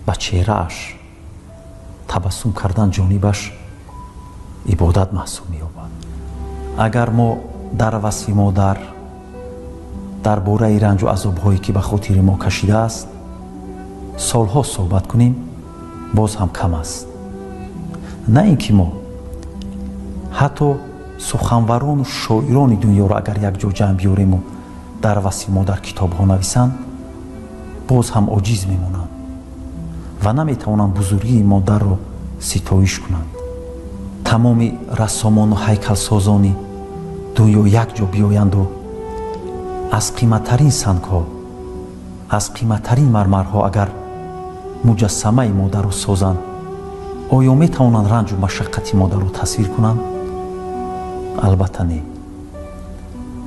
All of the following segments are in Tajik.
Ба чеҳрааш табассум кардан ҷонибаш ибодат маҳсуб меёбад. Агар мо дар васфи модар, дар бораи ранҷу азобҳое, ки ба хотири мо кашидааст, солҳо суҳбат кунем, боз ҳам кам аст. На ин ки мо, ҳатто суханварону шоирони дунёро агар якҷо ҷамъ биёрему дар васфи модар китобҳо нависанд, боз ҳам оҷиз мемонанд ва наметавонанд бузургии модарро ситоиш кунанд. Тамоми рассомону ҳайкалсозони дунё якҷо биёянду аз қиматтарин сангҳо, аз қиматтарин мармарҳо агар муҷассамаи модарро созанд, оё метавонанд ранҷу машаққати модарро тасвир кунанд? Албатта, не.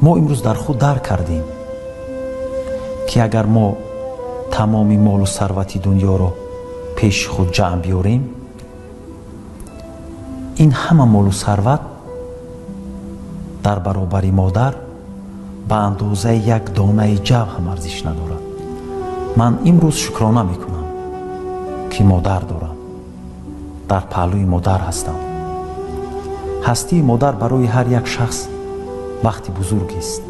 Мо имрӯз дар худ дарк кардем, ки агар мо тамоми молу сарвати дунёро пеши худ ҷамъ биёрем, ин ҳама молу сарват дар баробари модар ба андозаи як донаи ҷав ҳам арзиш надорад. Ман имрӯз шукрона мекунам, ки модар дорам, дар паҳлӯи модар ҳастам. Ҳастии модар барои ҳар як шахс бахти бузургест.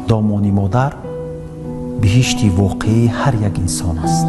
Домони модар биҳишти воқеии ҳар як инсон аст.